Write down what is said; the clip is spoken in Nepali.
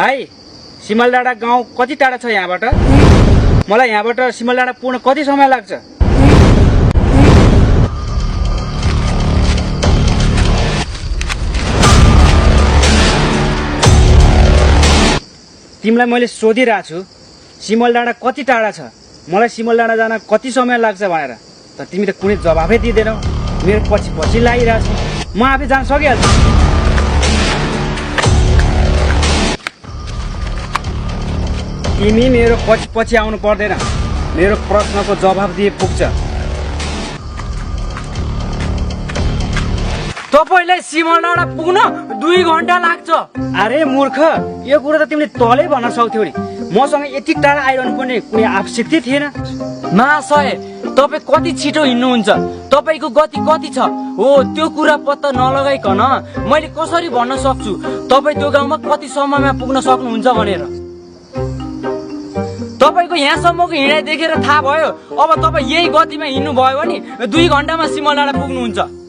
भाइ सिमलडाँडा गाउँ कति टाढा छ यहाँबाट? मलाई यहाँबाट सिमलडाँडा पुग्न कति समय लाग्छ? तिमीलाई मैले सोधिरहेको छु सिमलडाँडा कति टाढा छ, मलाई सिमलडाँडा जान कति समय लाग्छ भनेर, तर तिमी त कुनै जवाफै दिँदैनौ। मेरो पछि पछि लागिरहेछ, म आफै जान सकिहाल्छु। तिमी मेरो पछि पछि आउनु पर्दैन, मेरो प्रश्नको जवाफ दिए पुग्छ। तपाईलाई सिमलडाँडा पुग्न 2 घण्टा लाग्छ। अरे मूर्ख, यो कुरा त तिमीले तलै भन्न सक्थ्यौ नि। मसँग यति टाढा आइरहनु पर्ने कुनै आवश्यकता थिएन। महाशय, तपाईँ कति छिटो हिँड्नुहुन्छ, तपाईँको गति कति छ हो त्यो कुरा पत्ता नलगाइकन मैले कसरी भन्न सक्छु तपाईँ त्यो गाउँमा कति समयमा पुग्न सक्नुहुन्छ भनेर? तपाईँको यहाँसम्मको हिँडाइ देखेर थाहा भयो अब तपाईँ यही गतिमा हिँड्नु भयो भने 2 घण्टामा सिमलडाँडा पुग्नुहुन्छ।